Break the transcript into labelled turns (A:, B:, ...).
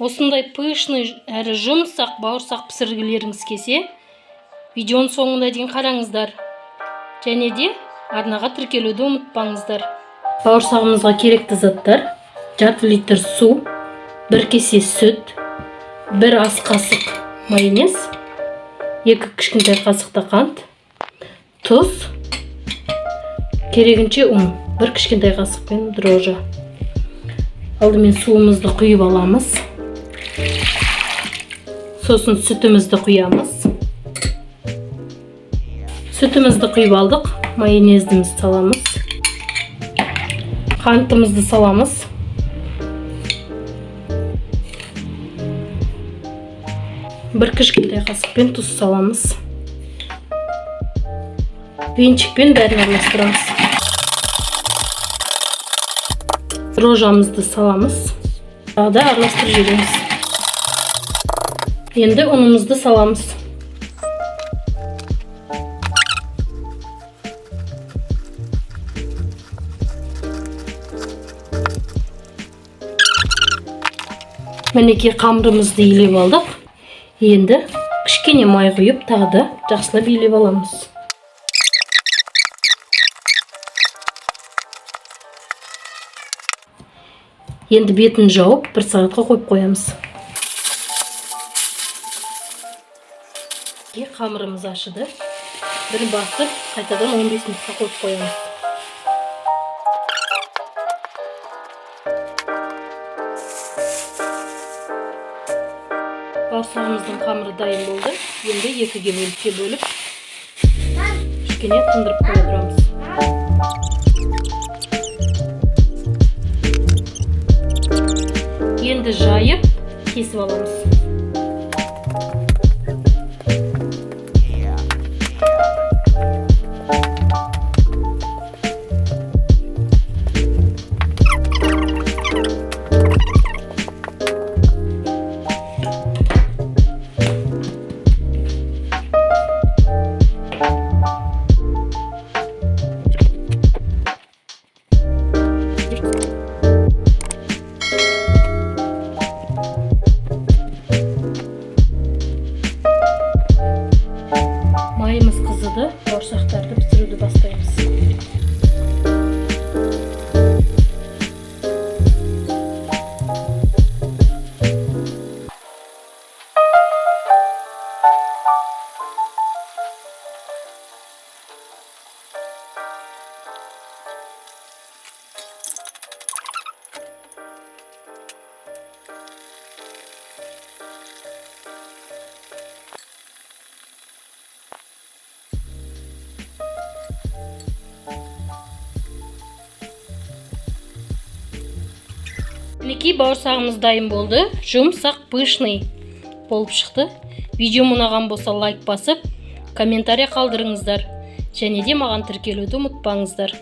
A: Осындай пышный әрі жұмсақ бауырсақ пісіргілеріңіз келсе, видеоның соңына дейін қараңыздар. Және де арнаға тіркелуді ұмытпаңыздар. Бауырсағымызға керекті заттар: жарты литр су, 1 кесе сүт, 1 ас қасық майонез, 2 кішкентай қасықта қант, тұз, керегінше ұн, 1 кішкентай қасықпен дрожжи. Алдымен суымызды құйып аламыз. Сосын сүтімізді құямыз. Сүтімізді құйып алдық, майонезімізді саламыз. Қантымызды саламыз. 1 кішкентай қасықпен тұз саламыз. Венчикпен бәрін араластырамыз. Дрожжамызды саламыз. Тағы да араластырып жібереміз. Енді ұнымызды саламыз. Мінекей, қамырымызды илеп алдық. Енді кішкене май құйып, тағы да жақсылап илеп аламыз. Енді бетін жауып, 1 сағатқа қойып қоямыз. Қамырымыз ашыды. Бір басып, қайтадан 15 минутқа қойып қоямыз. Бауырсағымыздың қамыры дайын болды. Енді 2-ге бөлікке бөліп, кішкене тындырып қоя тұрамыз. Енді жайып, кесіп аламыз. Майымыз қызыды, бауырсақтарды пісіруді бастаймыз. Мінекей, бауырсағымыз дайын болды. Жұмсақ, пышный болып шықты. Видеом ұнаған болса, лайк басып, комментарий қалдырыңыздар. Және де маған тіркелуді ұмытпаңыздар.